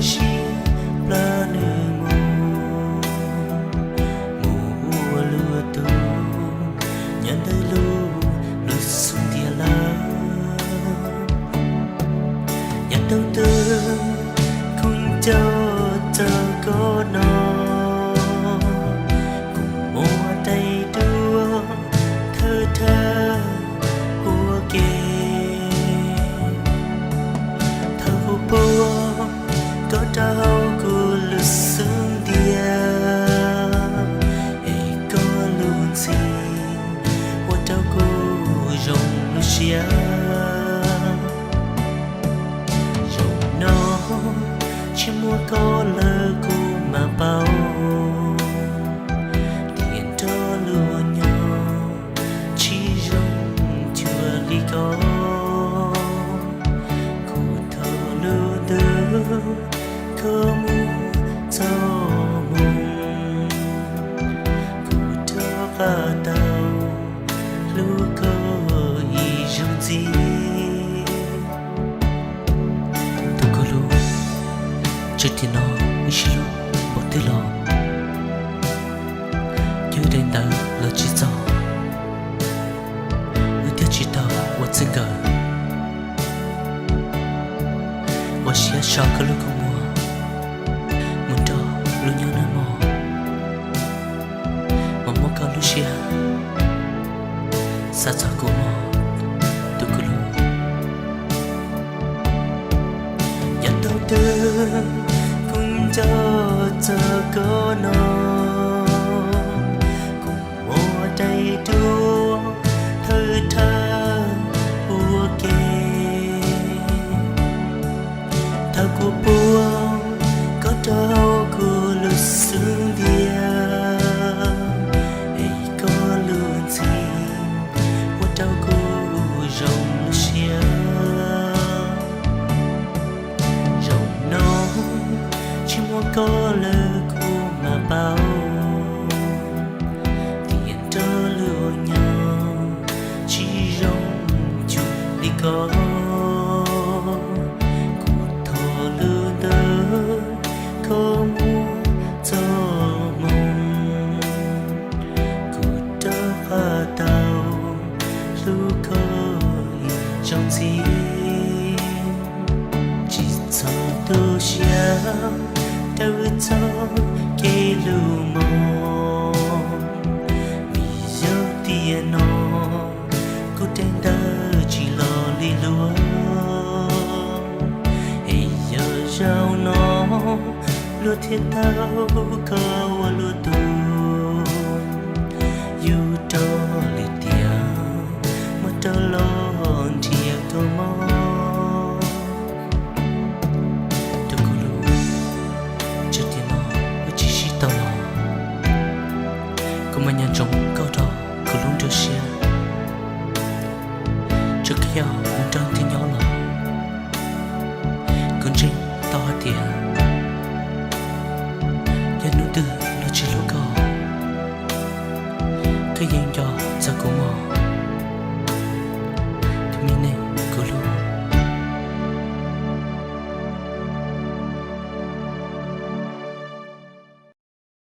siab plab nws mus, mus ua luag tug nyob ntawm lub lub xub ntiag lawm. Yav tau twg kuv nco txog koj no, kuv muab dai duab thawj thawj ua ke. Thaum kuv puag koj rau hauv kuv lub xub ntiag, es koj lub ntxhi ua rau kuv zoo lub siab. Zaum no tsis muaj koj lawm kuv mam paub tias nrog luag nyob tsis zoo cuag li ko. Kuv thov lub ntuj koj mus txoj hmoo, kuv rov qab tau hlub koj ib zaug ntxiv. Tus koj hlub, tseem tiam no wb sib hlub npaum twg los yog wb daim ntawv los tsis txog, wb thiaj tsis tau ua txij nkawm. Ua siab so koj lub kua muag mus nrog luag nyob nawb mog, mas muab koj lub siab xa txog kuv mog tus koj hlub. Yav tau twg kuv nco txog koj no, kuv muab dai duab thawj thawj ua ke. Thaum kuv puag koj rau hauv kuv lub xub ntiag, es koj lub ntxhi ua rau kuv zoo lub siab. Zaum no tsis muaj koj lawm kuv mam paub tias nrog luag nyob tsis zoo cuag li ko. Kuv thov lub ntuj koj mus txoj hmoo, kuv rov qab tau hlub koj ib zaug ntxiv. Tsis txhob tu siab rau wb txoj kev hlub mog, vim yog tiam no kuv daim ntawv tsis los li luag, es yog zaum no luag thiaj tau koj ua luag tug. Yus rov li tias muab rov los nrhiav koj mog.